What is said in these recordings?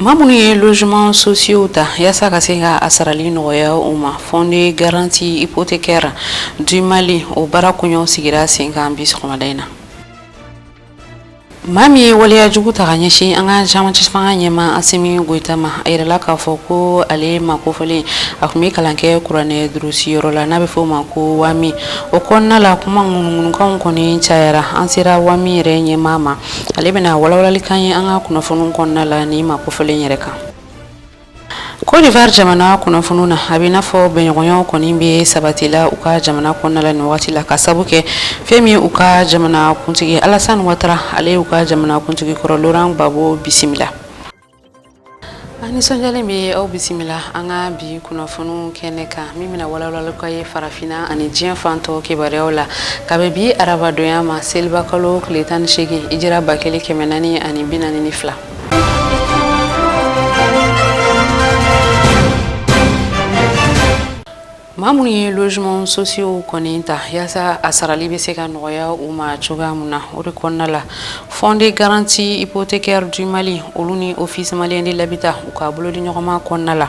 Maa minnu ye logements sociaux ta yaasa ka se ka a sarali nɔgɔya u ma, Fonds de garantie hypothécaire du Mali, o baara koɲɛw sigira sen kan bi sɔgɔmada in na. Maa min ye waleya jugu ta ka ɲɛsin an ka cɛmancɛ fanga ɲɛmaa Asimi Goyita ma, a yirala k'a fɔ ko ale maa kofɔlen, a tun bɛ kalan kɛ kuranɛ durusi yɔrɔ la n'a bɛ fɔ o ma ko WAMI. O kɔnɔna la, kuma ŋunuŋunukanw kɔni cayara. An sera WAMI yɛrɛ ɲɛmaa ma, ale bɛna walawalali k'an ye an ka kunnafoniw kɔnɔna la ni maa kofɔlen yɛrɛ kan. Côte d'Ivoire jamana kunnafoniw na, a bɛ n'a fɔ bɛnɲɔgɔnyaw kɔni bɛ sabati la u ka jamana kɔnɔna la nin wagati la, ka sabu kɛ fɛn min u ka jamana kuntigi Alassane Ouattara, ale y'u ka jamana kuntigi kɔrɔ Laurent Gbagbo bisimila. An nisɔndiyalen bɛ aw bisimila an ka bi kunnafoniw kɛnɛ kan, min bɛna walawalali k'aw ye farafinna ani diɲɛ fan tɔw kibaruyaw la, ka bɛn bi arabadonya ma, selibakalo tile 18, hijira 1442. Maa minnu ye logements sociaux kɔni ta yaasa a sarali bɛ se ka nɔgɔya u ma cogoya min na, o de kɔnɔna la, Fonds de garantie hypothécaire du Mali, olu ni Office malien de l'habitat, u ka bolodiɲɔgɔnma kɔnɔna la,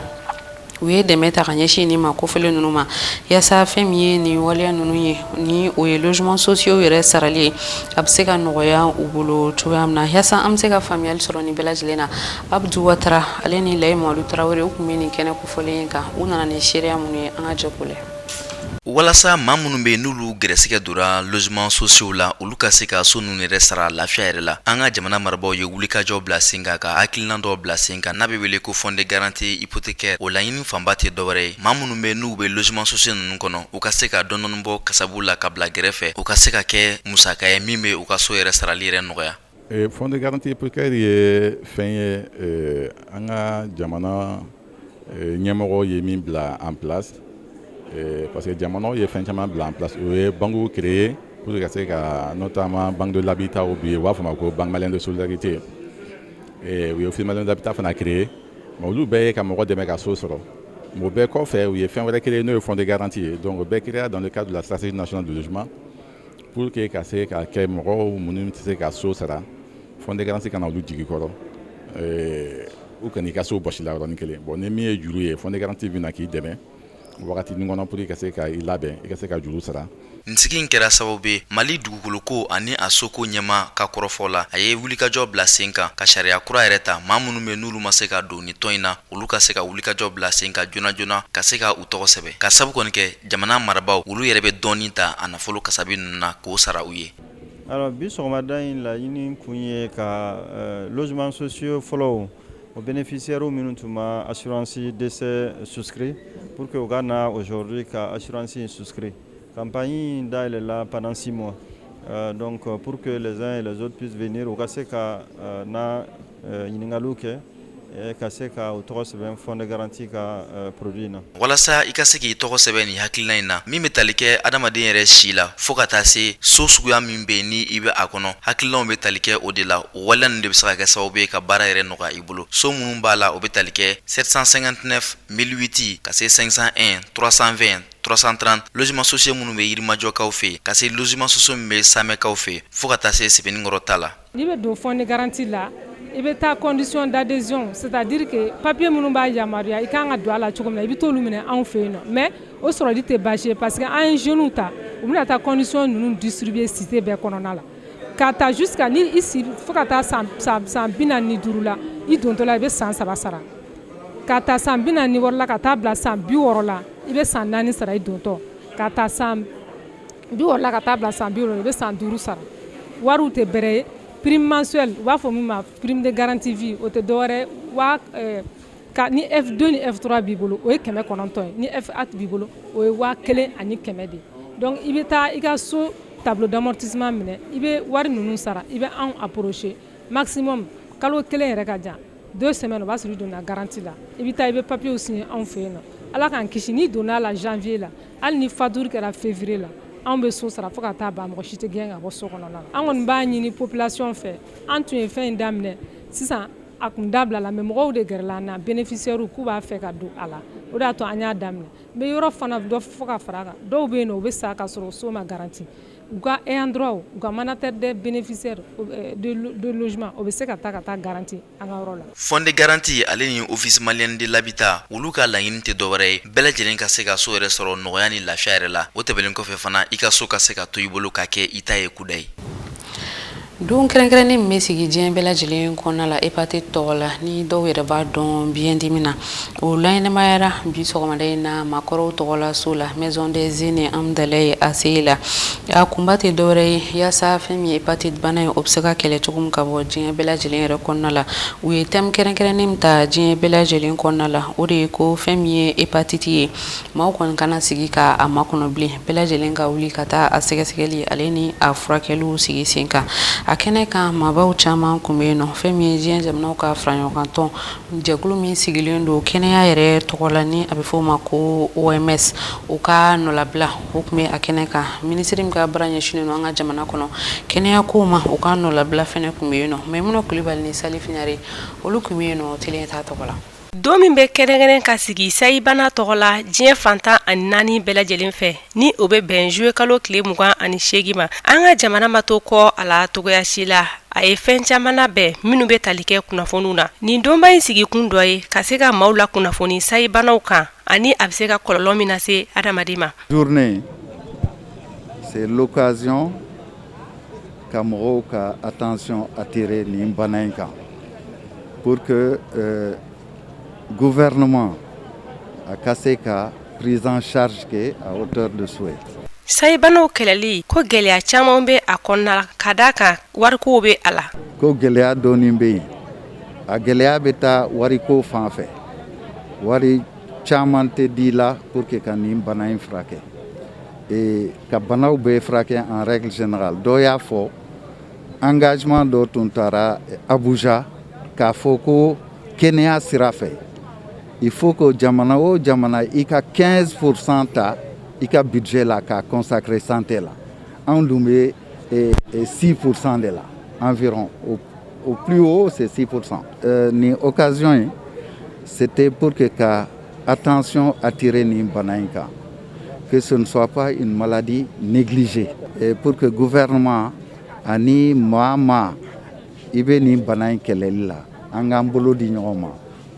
u ye dɛmɛ ta ka ɲɛsin nin maa kofɔlen ninnu ma, yaasa fɛn min ye nin waleya ninnu ye, ni o ye logements sociaux yɛrɛ sarali ye, a bɛ se ka nɔgɔya u bolo cogoya min na. Yaasa an bɛ se ka faamuyali sɔrɔ nin bɛɛ lajɛlen na, Abdu Watara, ale ni Layi Mamadu Tarawele, u tun bɛ nin kɛnɛ kofɔlen kan. U nana ni seereya minnu ye, an ka jɛ k'o lajɛ. Walasa maa minnu bɛ yen n'olu gɛrɛsɛgɛ donna logements sociaux la, olu ka se ka so ninnu yɛrɛ sara lafiya yɛrɛ la, an ka jamana marabaaw ye wulikajɔ bila sen kan, ka hakilina dɔw bila sen kan n'a bɛ wele ko Fonds de garantie hypothécaire. O laɲini fanba tɛ dɔwɛrɛ ye, maa minnu bɛ n'u bɛ logements sociaux ninnu kɔnɔ, u ka se ka dɔɔni bɔ kasabu la ka bila gɛrɛfɛ, u ka se ka kɛ musaka ye min bɛ u ka so yɛrɛ sarali yɛrɛ nɔgɔya. Fonds de garantie hypothécaire ye fɛn ye, an ka jamana ɲɛmɔgɔ ye min bila en place, parce que jamanaw ye fɛn caman bila en place. U ye banques créer pour que ka se ka, notamment Banque de l'Habitat bi, u b'a fɔ ma ko Banque malienne de solidarité, u ye Office malien de l'habitat fana créer. Mais olu bɛɛ ye ka mɔgɔ dɛmɛ ka so sɔrɔ. Mais o bɛɛ kɔfɛ, u ye fɛn wɛrɛ créer, n'o ye fonds de garantie ye. Donc o bɛɛ créer dans le cadre de la stratégie nationale de logement, pour que ka se ka kɛ mɔgɔw minnu tɛ se ka so sara, fonds de garantie kana olu jigi kɔrɔ, u kan'i ka so bɔsi la yɔrɔnin kelen. Bon, ni min ye juru ye, fonds de garantie bɛ na k'i dɛmɛ wagati kɔnɔ pour que ka se ka i labɛn, i ka se ka juru sara. Nin sigi in kɛra sababu ye, Mali dugukoloko ani a soko ɲɛmaa ka kɔrɔfɔ la, a ye wulikajɔ bila sen kan ka sariya kura yɛrɛ ta. Maa minnu bɛ n'olu ma se ka don ni tɔn in na, olu ka se ka wulikajɔ bila sen kan joona joona ka se ka u tɔgɔ sɛbɛn, ka sabu kɔni kɛ jamana marabaaw, olu yɛrɛ bɛ dɔɔni ta a nafolo kasabi ninnu na k'o sara u ye. Alors, bi sɔgɔmada in laɲini kun ye ka logements sociaux fɔlɔw, o bénéficiaires minnu tun ma assurance décès souscrit, pour que u ka na aujourd'hui ka assurance in souscrit. Campagne in dayɛlɛla pendant 6 mois, donc pour que les uns et les autres puissent venir, u ka se ka na ɲininkaliw kɛ, ka se ka u tɔgɔ sɛbɛn fonds de garantie ka produit na. Walasa i ka se k'i tɔgɔ sɛbɛn nin hakilina in na, min bɛ tali kɛ adamaden yɛrɛ si la fo ka taa se so suguya min bɛ yen ni i bɛ a kɔnɔ, hakilinaw bɛ tali kɛ o de la. O waleya ninnu de bɛ se ka kɛ sababu ye ka baara yɛrɛ nɔgɔya i bolo. So minnu b'a la, o bɛ tali kɛ 759 1008 ka se 501 320 330, logements sociaux minnu bɛ Yirimajɔkaw fɛ yen, ka se logements sociaux min bɛ Samɛkaw fɛ yen, fo ka taa se Sebenikɔrɔ ta la. N'i bɛ don fonds de garantie la, i bɛ taa condition d'adhésion, c'est-à-dire que papier minnu b'a yamaruya i kan ka don a la cogo min na, i bɛ t'olu minɛ anw fɛ yen nɔ. Mais o sɔrɔli tɛ baasi ye, parce que an ye jeunes ta, u bɛna taa condition ninnu distribuer cité bɛɛ kɔnɔna la, ka taa jusqu'à ni i si fo ka taa san 45 la. I dontɔ la, i bɛ san 3 sara. Ka taa san 46 la ka taa bila san 60 la, i bɛ san 4 sara i dontɔ. Ka taa san 60 la ka taa bila san 70, i bɛ san 5 sara. Wariw tɛ bɛrɛ ye. Prime mensuelle, u b'a fɔ min ma prime de garantie vie, o tɛ dɔwɛrɛ waa ka ni F2 ni F3 b'i bolo, o ye 900 ye. Ni F4 b'i bolo, o ye 1100 de ye. Donc i bɛ taa i ka so tableau d'amortissement minɛ, i bɛ wari ninnu sara, i bɛ anw approcher, maximum kalo kelen yɛrɛ ka jan, 2 semaines, o b'a sɔrɔ i donna garantie la. I bɛ taa, i bɛ papiers signer anw fɛ yen nɔ. Ala k'an kisi, n'i donna a la janvier la, hali ni faturu kɛra février la, anw bɛ so sara fo ka taa ban, mɔgɔ si tɛ gɛn ka bɔ so kɔnɔna na. An kɔni b'a ɲini population fɛ. An tun ye fɛn in daminɛ, sisan a kun dabila la, mais mɔgɔw de gɛrɛla an na, bénéficiaires, k'u b'a fɛ ka don a la. O de y'a to an y'a daminɛ. N bɛ yɔrɔ fana dɔ fɔ ka fara a kan. Dɔw bɛ yen nɔ, u bɛ sa ka sɔrɔ so ma garanti. U ka ayant droit, u ka mandataire des bénéficiaires de logement, o bɛ se ka taa ka taa garanti an ka yɔrɔ la. Fonds de garantie ale ni Office malien de l'habitat, olu ka laɲini tɛ dɔwɛrɛ ye, bɛɛ lajɛlen ka se ka so yɛrɛ sɔrɔ nɔgɔya ni lafiya yɛrɛ la. O tɛmɛnen kɔfɛ fana, i ka so ka se ka to i bolo ka kɛ i ta ye kuda ye. Don kɛrɛnkɛrɛnnen min bɛ sigi diɲɛ bɛɛ lajɛlen kɔnɔna la hépatite tɔgɔ la, ni dɔw yɛrɛ b'a dɔn biyɛndimi na, o laɲɛnamayara bi sɔgɔmada in na maakɔrɔw tɔgɔ la so la, Maison des Aînés Amdalaye ACI la. A kunba tɛ dɔwɛrɛ ye, yaasa fɛn min ye hépatite bana ye, o bɛ se ka kɛlɛ cogo min ka bɔ diɲɛ bɛɛ lajɛlen yɛrɛ kɔnɔna la. U ye thème kɛrɛnkɛrɛnnen min ta diɲɛ bɛɛ lajɛlen kɔnɔna la, o de ye ko fɛn min ye hépatite ye, maaw kɔni kana sigi ka a makɔnɔ bilen, bɛɛ lajɛlen ka wuli ka taa a sɛgɛsɛgɛli ale ni a furakɛliw sigi sen kan. A kɛnɛ kan, maabaw caman tun bɛ yen nɔ. Fɛn min ye diɲɛ jamanaw ka faraɲɔgɔnkantɔn jɛkulu min sigilen don kɛnɛya yɛrɛ tɔgɔ la, ni a bɛ fɔ o ma ko OMS, u ka nɔlabila, o tun bɛ a kɛnɛ kan. Minisiri min ka baara ɲɛsinnen don an ka jamana kɔnɔ kɛnɛya kow ma, u ka nɔlabila fɛnɛ tun bɛ yen nɔ. Maimuna Kulibali ni Salif Ɲare, olu tun bɛ yen nɔ télé ta tɔgɔ la. Don min bɛ kɛrɛnkɛrɛn ka sigi sayibana tɔgɔ la diɲɛ fan 14 bɛɛ lajɛlen fɛ, ni o bɛ bɛn juillet kalo tile 28 ma, an ka jamana ma to kɔ a la togoya si la. A ye fɛn caman labɛn minnu bɛ tali kɛ kunnafoniw na. Nin donba in sigikun dɔ ye ka se ka maaw la kunnafoni sayibanaw kan ani a bɛ se ka kɔlɔlɔ min lase adamaden ma. Journée, c'est l'occasion ka mɔgɔw ka attention attirer nin bana in kan pour que gouvernement a ka se ka prise en charge kɛ à hauteur de souhait. Sayibanaw kɛlɛli ko gɛlɛya caman bɛ a kɔnɔna ka d'a kan warikow bɛ a la. Ko gɛlɛya dɔɔnin bɛ yen. A gɛlɛya bɛ taa wariko fan fɛ. Wari caman tɛ di la pour que ka nin bana in furakɛ et ka banaw bɛɛ furakɛ en règle générale. Dɔw y'a fɔ, engagement dɔ tun taara Abuja k'a fɔ ko kɛnɛya sira fɛ, il faut que jamana o jamana i ka 15% ta i ka budget la k'a consacrer santé la. Anw dun bɛ 6% de la environ, au plus haut c'est 6%. Nin occasion in, c'était pour que ka attention attirer nin bana in kan, que ce ne soit pas une maladie négligée et pour que gouvernement ani maa maa i bɛ nin bana in kɛlɛli la, an k'an bolo di ɲɔgɔn ma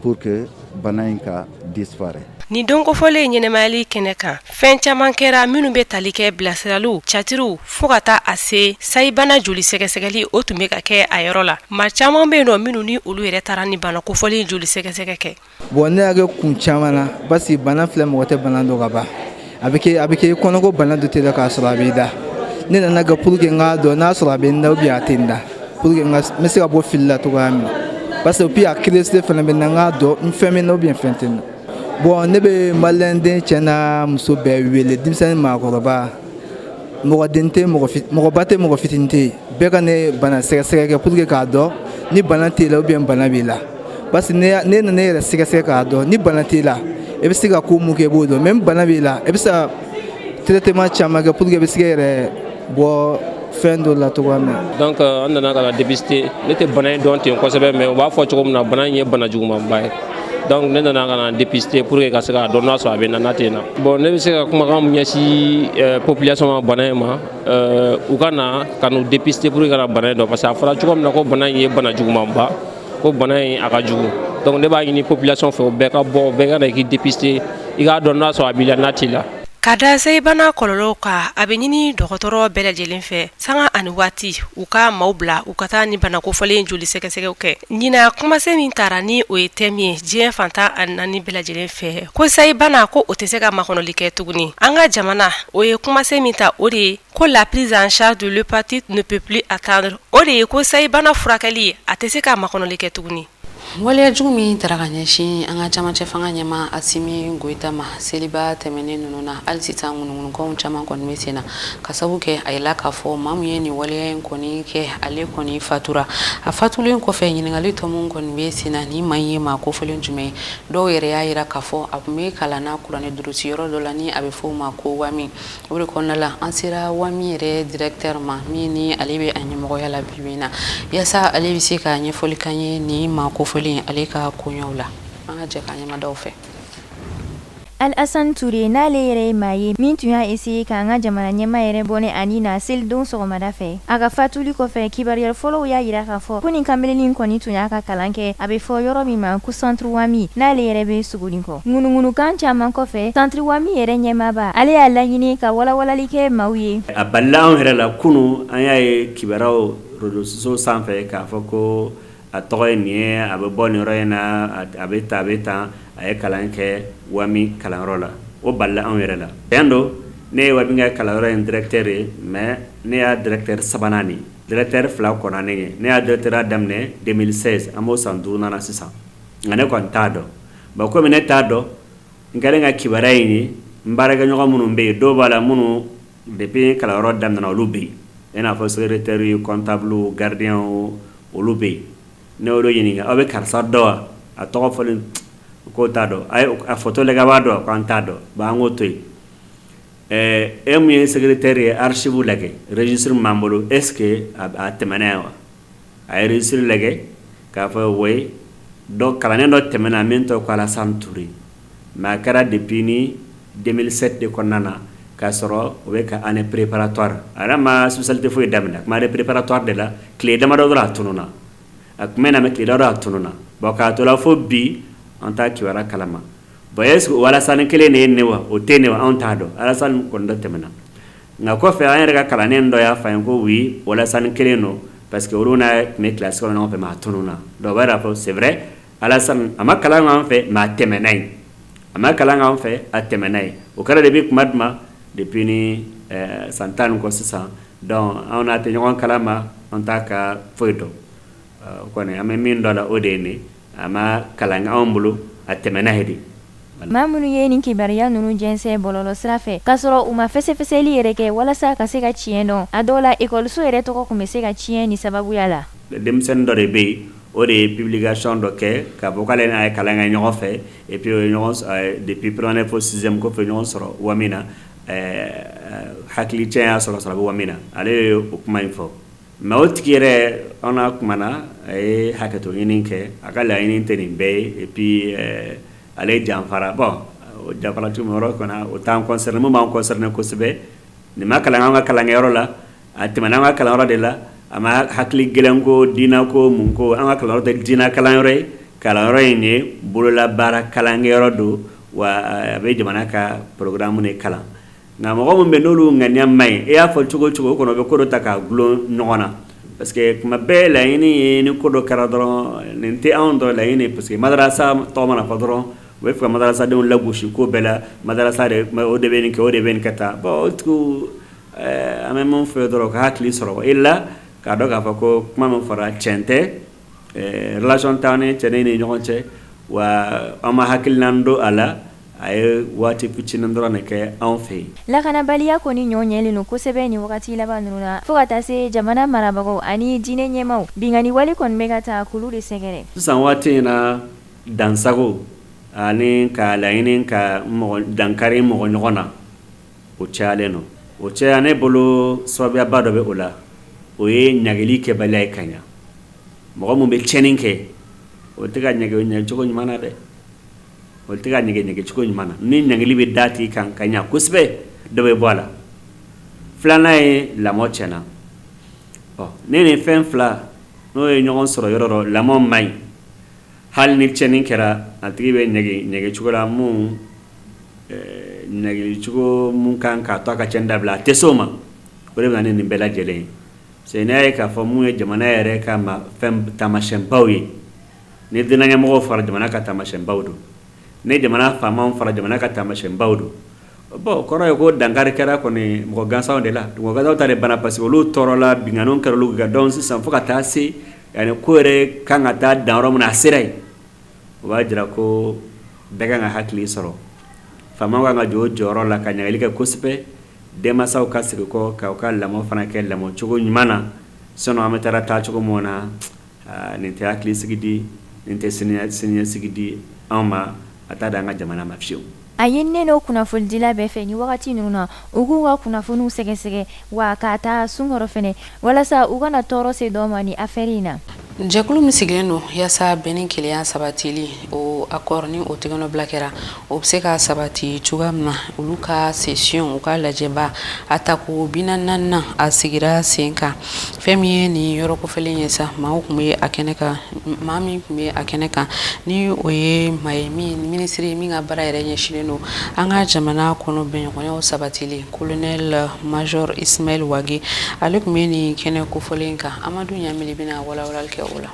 pour que bana in ka disparaître. Nin don kofɔlen ɲɛnɛmayali kɛnɛ kan, fɛn caman kɛra minnu bɛ tali kɛ bilasiraliw, catiriw, fɔɔ ka taa a se sayibana joli sɛgɛsɛgɛli, o tun bɛ ka kɛ a yɔrɔ la. Maa caman bɛ yen nɔ minnu ni olu yɛrɛ taara ni bana kofɔlen joli sɛgɛsɛgɛ kɛ. Bon, ne y'a kɛ kun caman na parce que bana filɛ, mɔgɔ tɛ bana dɔn ka ban. A bɛ kɛ i kɔnɔ ko bana dɔ tɛ la k'a sɔrɔ a b'i da. Ne nana kɛ pour que n k'a dɔn n'a sɔrɔ a bɛ n da ou bien a tɛ n da, pour que n bɛ se ka bɔ fili la cogoya min na, parce que puis a curiosité fana bɛ n na, n k'a dɔn n fɛn bɛ n na ou bien fɛn tɛ n na. Bon, ne bɛ maliyɛnden cɛ n'a muso bɛɛ wele, denmisɛnnin, maakɔrɔba, mɔgɔ den tɛ, mɔgɔba tɛ, mɔgɔ fitinin tɛ yen, bɛɛ ka ne bana sɛgɛsɛgɛ kɛ pour que k'a dɔn ni bana t'e la ou bien bana b'i la, parce que ne nana e yɛrɛ sɛgɛsɛgɛ k'a dɔn ni bana t'e la, i bɛ se ka ko mun kɛ, i b'o dɔn. Mais ni bana b'i la, i bɛ se ka traitement caman kɛ pour que i bɛ se k'i yɛrɛ bɔ fɛn dɔ la cogoya min na. Donc an nana ka na dépister. Ne tɛ bana in dɔn ten kosɛbɛ, mais u b'a fɔ cogo min na, bana in ye bana jugumanba ye. Donc ne nana ka na dépister pour que ka se k'a dɔn n'a sɔrɔ a bɛ n na, n'a tɛ n na. Bon, ne bɛ se ka kumakan min ɲɛsin population ma bana in ma, u ka na ka n'u dépister pour que ka na bana in dɔn, parce que a fɔra cogo min na ko bana in ye bana jugumanba, ko bana in a ka jugu. Donc ne b'a ɲini population fɛ, u bɛɛ ka bɔ, bɛɛ ka na k'i dépister, i k'a dɔn n'a sɔrɔ a b'i la, n'a t'i la. Ka da sayibana kɔlɔlɔw kan, a bɛ ɲini dɔgɔtɔrɔ bɛɛ lajɛlen fɛ, sanga ani waati, u ka maaw bila u ka taa ni bana kofɔlen joli sɛgɛsɛgɛw kɛ. Ɲinan kumasen min taara ni o ye thème ye diɲɛ fan 14 bɛɛ lajɛlen fɛ, ko sayibana ko o tɛ se ka makɔnɔli kɛ tuguni an ka jamana, o ye kumasen min ta, o de ye ko la prise en charge de l'hépatite ne peut plus attendre. O de ye ko sayibana furakɛli a tɛ se ka makɔnɔli kɛ tuguni. Waleya jugu min taara ka ɲɛsin an ka camancɛ fanga ɲɛma Asimi Goyita ma seliba tɛmɛnen ninnu na, hali sisan ŋunuŋunukanw caman kɔni bɛ sen na, ka sabu kɛ a yela k'a fɔ maa min ye nin waleya in kɔni kɛ, ale kɔni fatura. A fatulen kɔfɛ, ɲininkali tɔ min kɔni bɛ sen na, ni maa in ye maa kofɔlen jumɛn ye? Dɔw yɛrɛ y'a yira k'a fɔ a tun bɛ kalan na kuranɛ durusi yɔrɔ dɔ la, ni a bɛ fɔ o ma ko WAMI. O de kɔnɔna la, an sera WAMI yɛrɛ directeur ma, min ni ale bɛ a ɲɛmɔgɔya la bi bi in na, yaasa ale bɛ se ka ɲɛfɔli k'an ye nin maa kofɔlen ale ka koɲɛw la. An ka jɛ k'a ɲɛmadaw fɛ. Alassane Touré n'ale yɛrɛ ye maa ye min tun y'a essayer k'an ka jamana ɲɛmaa yɛrɛ bɔnɛ a ni na selidon sɔgɔmada fɛ. A ka fatuli kɔfɛ, kibaruya fɔlɔw y'a jira k'a fɔ ko nin kamelennin kɔni tun y'a ka kalan kɛ a bɛ fɔ yɔrɔ min ma ko Centre Wami, n'ale yɛrɛ bɛ Sogoninkɔ. Ŋunuŋunukan caman kɔfɛ, Centre Wami yɛrɛ ɲɛmaaba, ale y'a laɲini ka walawalali kɛ maaw ye. A balila anw yɛrɛ la kunun, an y'a ye kibaruyaw réseaux sociaux sanfɛ k'a fɔ ko a tɔgɔ ye nin ye a bɛ bɔ nin yɔrɔ in na a bɛ tan a bɛ tan a ye kalan kɛ Wami kalanyɔrɔ la o balila anw yɛrɛ la tiɲɛ don ne ye Wami ka kalanyɔrɔ in directeur ye mais ne y'a directeur sabanan de ye directeur fila kɔnna ne ɲɛ ne y'a directeur daminɛ 2016 an b'o san duurunan na sisan nka ne kɔni t'a dɔn bon komi ne t'a dɔn n kɛlen ka kibaruya in ye n baarakɛɲɔgɔn minnu bɛ yen dɔw b'a la minnu depuis kalanyɔrɔ daminɛna olu bɛ yen i n'a fɔ secrétaire ye comptable gardien olu bɛ yen ne y'olu ɲininka aw bɛ karisa dɔn wa a tɔgɔ fɔlen k'o t'a dɔn a ye a photo lajɛ a b'a dɔn k'an t'a dɔn bon an k'o to yen ɛɛ e mun ye secrétaire ye archive lajɛ registre min b'an bolo est ce que a tɛmɛna yan wa a ye registre lajɛ k'a fɔ oui dɔ kalanden dɔ tɛmɛna min tɔgɔ ko Alassane Touré mais a kɛra depuis ni 2007 de kɔnɔna na k'a sɔrɔ o bɛ ka année préparatoire a yɛrɛ ma spécialité foyi daminɛ a tun bɛ année préparatoire de la tile damadɔ dɔrɔn a tununna a tun bɛ na mais tile damadɔ a tununna bon k'a to la fo bi an t'a kibaruya kalama bon est ce que o Alassane kelen de ye nin wa o tɛ nin wa anw t'a dɔn Alassane kɔni dɔ tɛmɛna nka kɔfɛ an yɛrɛ ka kalanden dɔ y'a fɔ an ye ko oui o Alassane kelen don parce que olu n'a tun bɛ classe kɔnɔ ɲɔgɔn fɛ mais a tununna donc o b'a yira fɔ c'est vrai Alassane a ma kalan k'an fɛ mais a tɛmɛna yen a ma kalan k'an fɛ a tɛmɛna yen o kɛra depuis tuma jumɛn depuis ni san 10 kɔ sisan donc anw n'a tɛ ɲɔgɔn kalama an t'a ka foyi dɔn o kɔni an bɛ min dɔn a la o de ye nin a ma kalan kɛ anw bolo a tɛmɛna yen de. Maa minnu ye nin kibaruya ninnu jɛnsɛn bɔlɔlɔ sira fɛ k'a sɔrɔ u ma fɛsɛfɛsɛli yɛrɛ kɛ walasa ka se ka tiɲɛ dɔn, a dɔw la ekɔliso yɛrɛ tɔgɔ tun bɛ se ka tiɲɛ nin sababuya la. Denmisɛnnin dɔ de bɛ yen o de ye publication dɔ kɛ k'a fɔ k'ale n'a ye kalan kɛ ɲɔgɔn fɛ et puis o ye ɲɔgɔn depuis première fo sixième kɔfɛ ɲɔgɔn sɔrɔ Wami na hakili cɛn y'a sɔrɔ sɔrɔ a bɛ Wami na ale ye o kuma in fɔ mais o tigi yɛrɛ an n'a kumana a ye hakɛto ɲini kɛ a ka laɲini tɛ nin bɛɛ ye et puis ale janfara bon o janfara cogo min yɔrɔ kɔnɔ o t'an concerné mun b'an concerné kosɛbɛ nin ma kalan an ka kalankɛyɔrɔ la a tɛmɛna an ka kalanyɔrɔ de la a ma hakili gɛlɛn ko diinɛ ko mun ko an ka kalanyɔrɔ tɛ diinɛ kalanyɔrɔ ye kalanyɔrɔ in ye bololabaara kalankɛyɔrɔ don wa a bɛ jamana ka programme de kalan nka mɔgɔ min bɛ n'olu ŋaniya man ɲi e y'a fɔ cogo o cogo o kɔnɔ u bɛ ko dɔ ta k'a gulon ɲɔgɔn na parce que tuma bɛɛ laɲini ye ni ko dɔ kɛra dɔrɔn nin tɛ anw dɔ laɲini parce que madarasa tɔgɔ mana fɔ dɔrɔn u bɛ fɛ ka madarasadenw lagosi ko bɛɛ la madarasa de o de bɛ nin kɛ o de bɛ nin kɛ tan bon o tigiw an bɛ min fɔ dɔrɔn ka hakili sɔrɔ e la k'a dɔn k'a fɔ ko kuma min fɔra tiɲɛ tɛ relation t'an ni cɛnin ni ɲɔgɔn cɛ wa an ma hakilina don a la a ye waati fitinin dɔrɔn de kɛ anw fɛ yen. Lakanabaliya kɔni ɲɔ ɲɛlen don kosɛbɛ nin wagati laban ninnu na fo ka taa se jamana marabagaw ani diinɛ ɲɛmaaw binkanni wale kɔni bɛ ka taa k'olu de sɛgɛrɛ. Sisan waati in na dansago ani ka laɲini ka mɔgɔ dankari mɔgɔ ɲɔgɔn na o cayalen don o caya ne bolo sababuyaba dɔ bɛ o la o ye ɲangili kɛbaliya ye ka ɲa mɔgɔ min bɛ tiɲɛni kɛ o tɛ ka ɲangi ɲangicogo ɲuman na dɛ o tɛ ka ɲangi ɲangicogo ɲuman na ni ɲangili bɛ da tigi kan ka ɲa kosɛbɛ dɔ bɛ bɔ a la filanan ye lamɔ tiɲɛna ɔ ne ni fɛn fila n'o ye ɲɔgɔn sɔrɔ yɔrɔ dɔ lamɔ man ɲi hali ni tiɲɛni kɛra a tigi bɛ ɲangi ɲangicogo la mun ɲangicogo mun kan k'a to a ka tiɲɛni dabila a tɛ se o ma o de bɛ na ni nin bɛɛ lajɛlen ye parce que n'i y'a ye k'a fɔ mun ye jamana yɛrɛ ka ma fɛn taamasiyɛnbaw ye ni diinɛ ɲɛmɔgɔw fara jamana ka taamasiyɛnbaw don ni jamana faamaw fara jamana ka taamasiyɛnbaw don bon kɔrɔ ye ko dankari kɛra kɔni mɔgɔ gansanw de la mɔgɔ gansanw ta de bana parce que olu tɔɔrɔla binkanniw kɛra olu kan donc sisan fo ka taa se yani ko yɛrɛ kan ka taa dan yɔrɔ min na a sera yen o b'a jira ko bɛɛ kan ka hakili sɔrɔ faamaw kan ka jɔ o jɔyɔrɔ la ka ɲangali kɛ kosɛbɛ denmansaw ka segin kɔ ka u ka lamɔ fana kɛ lamɔ cogo ɲuman na sinon an bɛ taara taa cogo min na nin tɛ hakilisigi di nin tɛ siniɲɛsigi di anw ma a t'a di an ka jamana ma fiyewu. A ɲininen don kunnafonidila bɛɛ fɛ ni wagati ninnu na u k'u ka kunnafoniw sɛgɛsɛgɛ wa k'a ta sunkɔrɔ fɛnɛ walasa u kana tɔɔrɔ se dɔ ma ni affaire in na. Jɛkulu min sigilen don yaasa bɛn ni kelenya sabatili, o accord ni o tɛgɛnɔbila kɛra, o bɛ se ka sabati cogoya min na, olu ka session, u ka lajɛba a tako 44nan, a sigira sen kan. Fɛn min ye nin yɔrɔ kofɔlen ye sa, maaw tun bɛ a kɛnɛ kan. Maa min tun bɛ a kɛnɛ kan, ni o ye maa ye min minisiri min ka baara yɛrɛ ɲɛsinnen don an ka jamana kɔnɔ bɛnɲɔgɔnyaw sabatili, colonel major Ismaël Wagué, ale tun bɛ nin kɛnɛ kofɔlen kan. Amadu Ɲamili bɛna walawalali kɛ o la.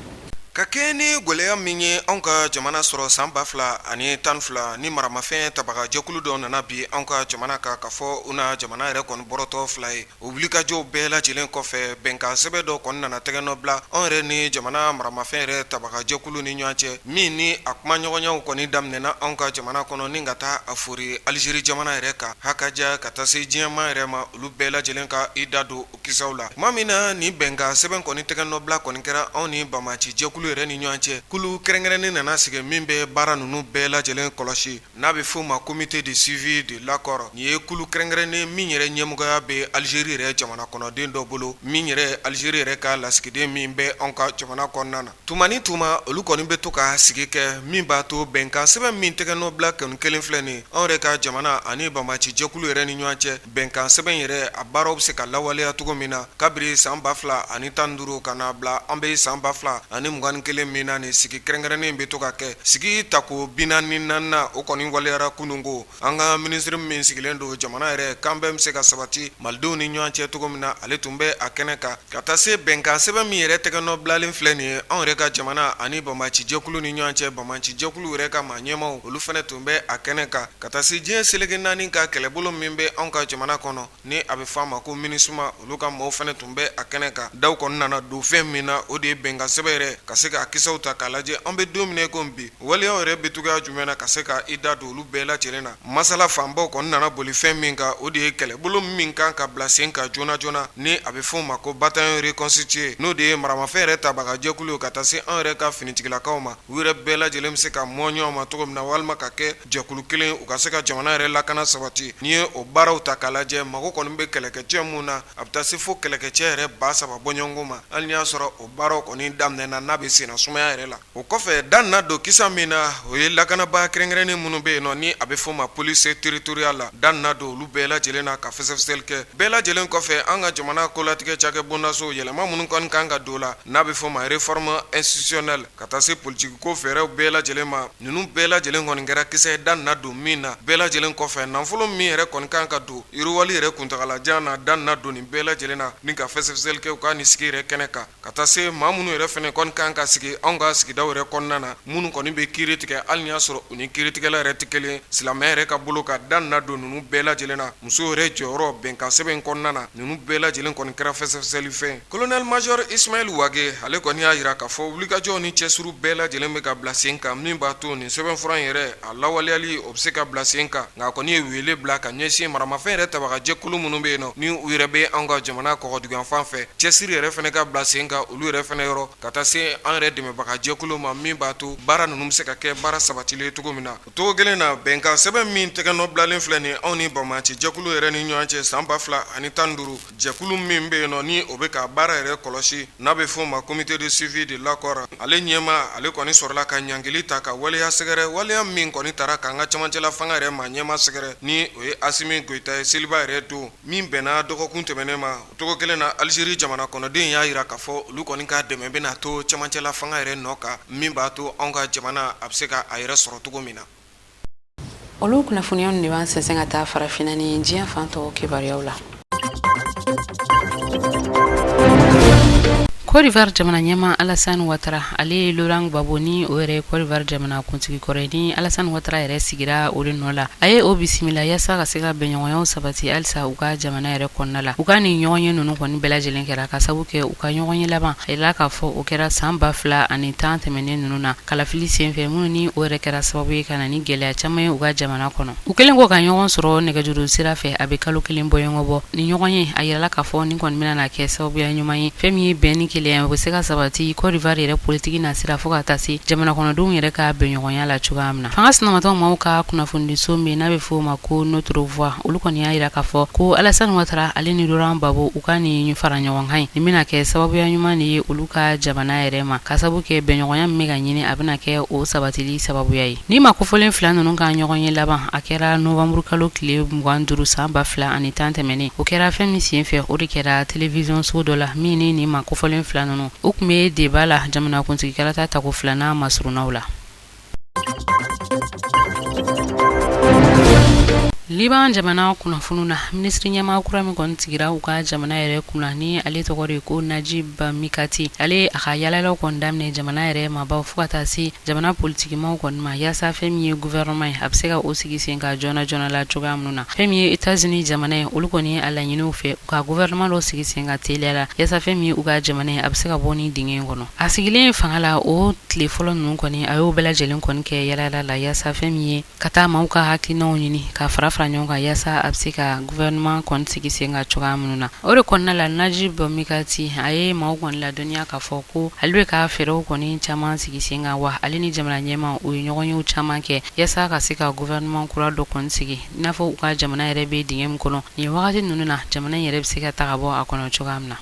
Ka kɛɲɛ ni gɛlɛya min ye anw ka jamana sɔrɔ san 2012, ni maramafɛn tabaga jɛkulu dɔ nana bin anw ka jamana kan k'a fɔ u na jamana yɛrɛ kɔni bɔrɔtɔ fila ye, o wulikajɔw bɛɛ lajɛlen kɔfɛ, bɛnkan sɛbɛn dɔ kɔni nana tɛgɛnɔ bila anw yɛrɛ ni jamana maramafɛn yɛrɛ tabaga jɛkulu ni ɲɔgɔn cɛ, min ni a kumaɲɔgɔnyaw kɔni daminɛna anw ka jamana kɔnɔ ni ka taa a fori Alizeri jamana yɛrɛ kan, hakaja ka taa se diɲɛmaa yɛrɛ ma, olu bɛɛ lajɛlen ka i da don kisaw la. Tuma min na ni bɛnkan sɛbɛn kɔni tɛgɛnɔbila kɔni kɛra anw ni banbaanci jɛkulu yɛrɛ ni ɲɔgɔn cɛ, kulu kɛrɛnkɛrɛnnen nana sigi min bɛ baara ninnu bɛɛ lajɛlen kɔlɔsi, n'a bɛ f'o ma comité de suivi de l'accord. Nin ye kulu kɛrɛnkɛrɛnnen min yɛrɛ ɲɛmɔgɔya bɛ Alizeri yɛrɛ jamana kɔnɔden dɔ bolo, min yɛrɛ Alizeri yɛrɛ ka lasigiden min bɛ anw ka jamana kɔnɔna na. Tuma ni tuma, olu kɔni bɛ to ka sigi kɛ min b'a to bɛnkan sɛbɛn min tɛgɛnɔbila kɔni kelen filɛ nin anw yɛrɛ ka jamana ani banbaanci jɛkulu yɛrɛ ni ɲɔgɔn cɛ, bɛnkan sɛbɛn yɛrɛ a baaraw bɛ se ka lawaleya cogo min na kabiri san 2015 ka na bila an bɛ san 2021 min na. Nin sigi kɛrɛnkɛrɛnnen bɛ to ka kɛ, sigi tako 44nan, o kɔni waleyara kununko. An ka minisiri min sigilen don jamana yɛrɛ kanbɛn bɛ se ka sabati malidenw ni ɲɔgɔn cɛ cogo min na, ale tun bɛ a kɛnɛ kan ka taa se bɛnkan sɛbɛn min yɛrɛ tɛgɛnɔ bilalen filɛ nin ye anw yɛrɛ ka jamana ani banbaanci jɛkulu ni ɲɔgɔn cɛ. Banbaanci jɛkulu yɛrɛ ka maa ɲɛmaaw, olu fana tun bɛ a kɛnɛ kan ka taa se diɲɛ seleke naani ka kɛlɛbolo min bɛ anw ka jamana kɔnɔ ni a bɛ fɔ a ma ko MINUSMA, olu ka maaw fana tun bɛ a kɛnɛ kan. Daw kɔni nana don fɛn min na, o de ye bɛnkan sɛbɛn yɛrɛ ka se k'a kisɛw ta k'a lajɛ an bɛ don min ko bi, waleyaw yɛrɛ bɛ cogoya jumɛn na, ka se ka i da don olu bɛɛ lajɛlen na. Masala fanbaw kɔni nana boli fɛn min kan, o de ye kɛlɛbolo min kan ka bila sen kan joona joona ni a bɛ fɔ o ma ko bataillon reconstitué, n'o de ye maramafɛn yɛrɛ tabaga jɛkulu ka taa se anw yɛrɛ ka finitigilakaw ma, u yɛrɛ bɛɛ lajɛlen bɛ se ka mɔ ɲɔgɔn ma cogo min na, walima ka kɛ jɛkulu kelen, u ka se ka jamana yɛrɛ lakana sabati. N'i ye o baaraw ta k'a lajɛ, mago kɔni bɛ kɛlɛkɛcɛ mun na, a bɛ taa se fo kɛlɛkɛcɛ yɛrɛ 3000 bɔɲɔgɔnko ma, hali n'i y'a sɔrɔ o baaraw kɔni daminɛna n'a bɛ senna sumaya yɛrɛ la. O kɔfɛ, da nana don kisa min na, o ye lakanabaa kɛrɛnkɛrɛnnen minnu bɛ yen nɔ ni a bɛ f'o ma police territoriale la, da nana don olu bɛɛ lajɛlen na ka fɛsɛfɛsɛli kɛ. Bɛɛ lajɛlen kɔfɛ, an ka jamana kolatigɛ cakɛ bondaso yɛlɛma minnu kɔni kan ka don la, n'a bɛ f'o ma réforme institutionnelle, ka taa se politikiko fɛɛrɛw bɛɛ lajɛlen ma, ninnu bɛɛ lajɛlen kɔni kɛra kisɛ da nana don min na. Bɛɛ lajɛlen kɔfɛ, nafolo min yɛrɛ kɔni kan ka don yiriwali yɛrɛ kuntagalajan na, da nana don nin bɛɛ lajɛlen na ni ka fɛsɛfɛsɛli kɛ u ka nin sigi yɛrɛ kɛnɛ kan, ka taa se maa minnu yɛrɛ fana kɔni kan ka sigi anw ka sigidaw yɛrɛ kɔnɔna na, minnu kɔni bɛ kiiri tigɛ, hali n'i y'a sɔrɔ u ni kiiritigɛla yɛrɛ tɛ kelen, silamɛ yɛrɛ ka bolo kan, da nana don ninnu bɛɛ lajɛlen na. Musow yɛrɛ jɔyɔrɔ bɛnkan sɛbɛn kɔnɔna na, ninnu bɛɛ lajɛlen kɔni kɛra fɛsɛfɛsɛli fɛn. Colonel Major Ismaël Wagué, ale kɔni y'a jira k'a fɔ wulikajɔw ni cɛsiriw bɛɛ lajɛlen bɛ ka bila sen kan min b'a to nin sɛbɛnfura in yɛrɛ a lawaleyali o bɛ se ka bila sen kan. Nka a kɔni ye wele bila ka ɲɛsin maramafɛn yɛrɛ tabagajɛkulu minnu bɛ yen nɔ ni u yɛrɛ bɛ an ka jamana kɔgɔduguyanfan fɛ, cɛsiri yɛrɛ fana ka bila sen kan olu yɛrɛ fana yɔrɔ, ka taa se an yɛrɛ dɛmɛbagajɛkulu ma min b'a to baara ninnu bɛ se ka kɛ baara sabatilen cogo min na. O cogo kelen na, bɛnkan sɛbɛn min tɛgɛnɔ bilalen filɛ nin anw ni banbaanci jɛkulu yɛrɛ ni ɲɔgɔn cɛ san 2015, jɛkulu min bɛ yen nɔ ni o bɛ ka baara yɛrɛ kɔlɔsi, n'a bɛ f'o ma comité de suivi de l'accord, ale ɲɛmaa, ale kɔni sɔrɔla ka ɲangili ta ka waleya sɛgɛrɛ, waleya min kɔni tara k'an ka cɛmancɛla fanga yɛrɛ maa ɲɛmaa sɛgɛrɛ, ni o ye Asimi Goyita ye seliba yɛrɛ don min bɛnna dɔgɔkun tɛmɛnen ma. O cogo kelen na, Alizeri jamana kɔnɔden y'a jira k'a fɔ olu kɔni ka dɛmɛ bɛna to cɛmancɛla fanga yɛrɛ nɔ kan min b'a to anw ka jamana a bɛ se ka a yɛrɛ sɔrɔ cogo min na. Olu kunnafoniyaw de b'an sɛnsɛn ka taa farafinna ni diɲɛ fan tɔw kibaruyaw la. Côte d'Ivoire jamana ɲɛmaa Alassane Ouattara, ale ye Laurent Gbagbo ni o yɛrɛ ye Côte d'Ivoire jamana kuntigi kɔrɔ ye, ni Alassane Ouattara yɛrɛ sigira o de nɔ la, a ye o bisimila yaasa ka se ka bɛnɲɔgɔnyaw sabati halisa u ka jamana yɛrɛ kɔnɔna la. U ka nin ɲɔgɔnye ninnu kɔni bɛɛ lajɛlen kɛra ka sabu kɛ u ka ɲɔgɔnye laban, a yirala k'a fɔ o kɛra san 2010 tɛmɛnen ninnu na kalafili senfɛ, minnu ni o yɛrɛ kɛra sababu ye ka na ni gɛlɛya caman ye u ka jamana kɔnɔ. U kɛlen kɔ ka ɲɔgɔn sɔrɔ nɛgɛjuru sira fɛ, a bɛ kalo kelen bɔɲɔgɔn bɔ. Nin ɲɔgɔnye, a yirala k'a fɔ nin kɔni bɛna na kɛ sababuya ɲuman ye fɛn min ye bɛn ni kelenya kelenya o bɛ se ka sabati Côte d'Ivoire yɛrɛ politiki nasira fo ka taa se jamana kɔnɔdenw yɛrɛ ka bɛnɲɔgɔnya la cogoya min na. Fanga sinamatɔn maaw ka kunnafonidiso min n'a bɛ fɔ o ma ko Notre Voix, olu kɔni y'a jira k'a fɔ ko Alassane Ouattara ale ni Laurent Gbagbo u ka nin fara ɲɔgɔn kan in, nin bɛna kɛ sababuya ɲuman de ye olu ka jamana yɛrɛ ma, ka sababu kɛ bɛnɲɔgɔnya min bɛ ka ɲini a bɛna kɛ o sabatili sababuya ye. Ni maa kofɔlen fila ninnu ka ɲɔgɔn ye laban, a kɛra novembre kalo tile 25 san 2010 tɛmɛnen. O kɛra fɛn min sen fɛ, o de kɛra télévision so dɔ la min ni nin maa kofɔlen fila ninnu u tun bɛ débat la jamanakuntigi kalata tako filanan masurunnaw la. Liban jamana kunnafoni na, minisiri ɲɛmaa kura min kɔni sigira u ka jamana yɛrɛ kunna ni ale tɔgɔ de ko Najib Mikati, ale a ka yaalayaalaw kɔni daminɛ jamana yɛrɛ maabaw fo ka taa se jamana politikimaw kɔni ma, yaasa fɛn min ye gouvernement ye a bɛ se ka o sigi sen kan joona joona la cogoya minnu na. Fɛn min ye États-Unis jamana ye, olu kɔni ye a laɲini u fɛ u ka gouvernement dɔ sigi sen kan teliya la, yaasa fɛn min ye u ka jamana ye a bɛ se ka bɔ nin dingɛ in kɔnɔ. A sigilen fanga la o tile fɔlɔ ninnu kɔni, a y'o bɛɛ lajɛlen kɔni kɛ yaalayaala la, yaasa fɛn min ye ka taa maaw ka hakilinaw ɲini ka fara fara ɲɔgɔn kan, yaasa a bɛ se ka gouvernement kɔni sigi sen kan cogoya minnu na. O de kɔnɔna la, Najib Mikati a ye maaw kɔni ladɔnniya k'a fɔ ko ale bɛ ka fɛɛrɛw kɔni caman sigi sen kan, wa ale ni jamana ɲɛmaa u ye ɲɔgɔnyew caman kɛ yaasa ka se ka gouvernement kura dɔ kɔni sigi, i n'a fɔ u ka jamana yɛrɛ bɛ dingɛ min kɔnɔ nin wagati ninnu na, jamana in yɛrɛ bɛ se ka ta ka bɔ a kɔnɔ cogoya min na.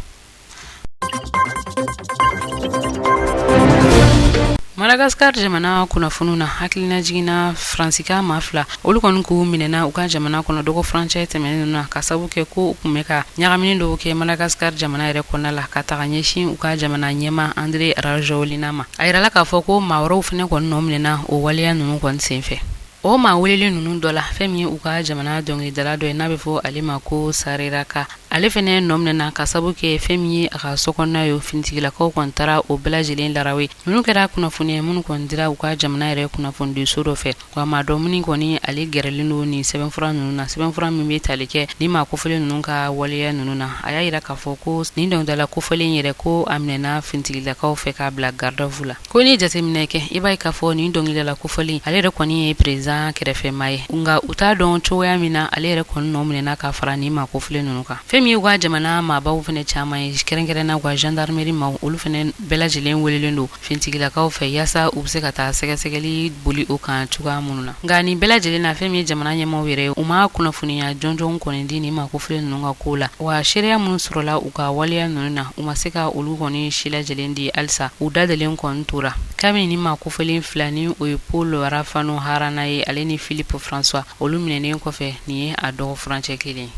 Madagascar jamana kunnafoniw na, hakilinajigin na Faransika maa fila olu kɔni k'u minɛna u ka jamana kɔnɔ dɔgɔ furancɛ tɛmɛnen na, ka sabu kɛ ko u tun bɛ ka ɲagamini dɔw kɛ Madagascar jamana yɛrɛ kɔnɔna la ka taga ɲɛsin u ka jamana ɲɛmaa Andry Rajoelina ma. A yirala k'a fɔ ko maa wɛrɛw fana kɔni nɔ minɛna o waleya ninnu kɔni senfɛ. O maa welelen ninnu dɔ la, fɛn min ye u ka jamana dɔnkilidala dɔ ye n'a bɛ fɔ ale ma ko Sareraka, ale fana nɔ minɛna ka sabu kɛ fɛn min ye a ka so kɔnɔna ye, finitigilakaw kɔni taara o bɛɛ lajɛlen larawe. Ninnu kɛra kunnafoni ye minnu kɔni dira u ka jamana yɛrɛ kunnafonidiso dɔ fɛ, wa maa dɔ minnu kɔni ale gɛrɛlen don nin sɛbɛnfura ninnu na, sɛbɛnfura min bɛ tali kɛ ni maa kofɔlen ninnu ka waleya ninnu na. A y'a jira k'a fɔ ko nin dɔnkilidala kofɔlen yɛrɛ ko a minɛna finitigilakaw fɛ k'a bila garde à vue la. Ko n'i ye jateminɛ kɛ, i b'a ye k'a fɔ nin dɔnkilidala kofɔlen ale yɛrɛ kɔni ye président kɛrɛfɛmaa ye, nka u t'a dɔn cogoya min na ale yɛrɛ kɔni nɔ minɛna ka fara nin maa kofɔlen ninnu kan. Fɛn min ye u ka jamana maabaw fana caman ye, kɛrɛnkɛrɛnna u ka gendarmerie maaw, olu fana bɛɛ lajɛlen welelen don finitigilakaw fɛ yaasa u bɛ se ka taa sɛgɛsɛgɛli boli o kan cogoya minnu na. Nka nin bɛɛ lajɛlen na, fɛn min ye jamana ɲɛmaaw yɛrɛ ye, u ma kunnafoniya jɔnjɔn kɔni di nin maa kofɔlen ninnu ka ko la, wa seereya minnu sɔrɔla u ka waleya ninnu na, u ma se ka olu kɔni si lajɛlen di halisa, u dadelen kɔni tora. Kabini nin maa kofɔlen fila ni o ye Paul Rafanoharana ye ale ni Philippe François, olu minɛnen kɔfɛ, nin ye a dɔgɔ furancɛ kelen ye.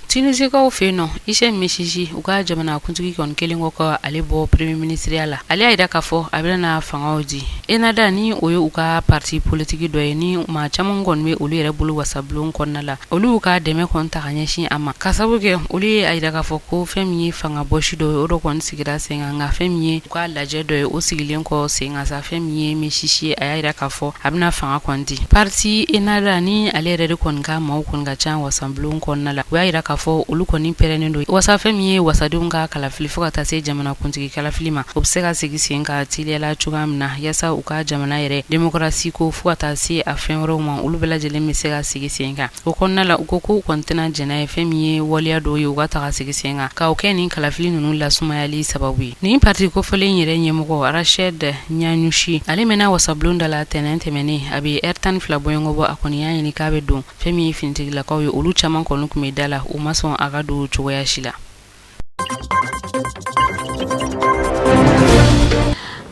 Tunisikaw fɛ yen nɔ, Hichem Mechichi, u ka jamanakuntigi kɔni kɛlen kɔ ka ale bɔ premier ministreya la, ale y'a jira k'a fɔ a bɛna fangaw di Ennahdha, ni o ye u ka parti politique dɔ ye ni maa caman kɔni bɛ olu yɛrɛ bolo wasabulon kɔnɔna la. Olu y'u ka dɛmɛ kɔni ta ka ɲɛsin a ma, ka sababu kɛ olu ye a jira k'a fɔ ko fɛn min ye fanga bɔsi dɔ ye, o dɔ kɔni sigira sen kan. Nka fɛn min ye u ka lajɛ dɔ ye, o sigilen kɔ sen kan sa, fɛn min ye Mechichi ye, a y'a jira k'a fɔ a bɛna fanga kɔni di parti Ennahdha, ni ale yɛrɛ de kɔni ka maaw kɔni ka ca wasabulon kɔnɔna la. U y'a jira k'a fɔ olu kɔni pɛrɛnnen don wasa fɛn min ye wasadenw ka kalafili fo ka taa se jamanakuntigi kalafili ma, o bɛ se ka sigi sen kan teliya la cogoya min na, yaasa u ka jamana yɛrɛ démocratie ko fo ka taa se a fɛn wɛrɛw ma, olu bɛɛ lajɛlen bɛ se ka sigi sen kan. O kɔnɔna la, u ko k'u kɔni tɛna jɛn n'a ye fɛn min ye waleya dɔw ye u ka taga sigi sen kan k'o kɛ nin kalafili ninnu lasumayali sababu ye. Nin parti kofɔlen yɛrɛ ɲɛmɔgɔ Rached Ghannouchi, ale mɛnna wasabulon da la tɛnɛn tɛmɛnen, a bɛ ɛri 12 bɔɲɔgɔnko bɔ, a kɔni y'a ɲini k'a bɛ don. Fɛn min ye finitigilakaw ye, olu caman kɔni tun bɛ da la, u ma sɔn a ka don cogoya si la.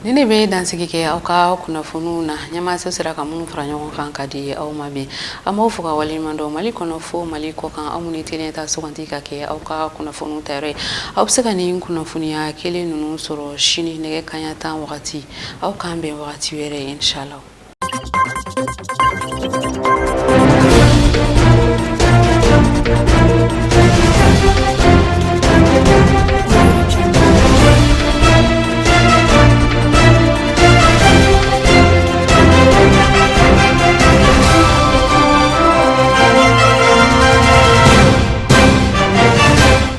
Nin de bɛ dansigi kɛ aw ka kunnafoniw na, ɲɛmaaso sera ka minnu fara ɲɔgɔn kan ka di aw ma bi. An b'aw fo ka waleɲuman dɔn Mali kɔnɔ fo Mali kɔkan, aw minnu teliya ta suganti ka kɛ aw ka kunnafoniw ta yɔrɔ ye. Aw bɛ se ka nin kunnafoniya kelen ninnu sɔrɔ sini nɛgɛ kanɲɛ 10 wagati. Aw k'an bɛn wagati wɛrɛ, inshallah.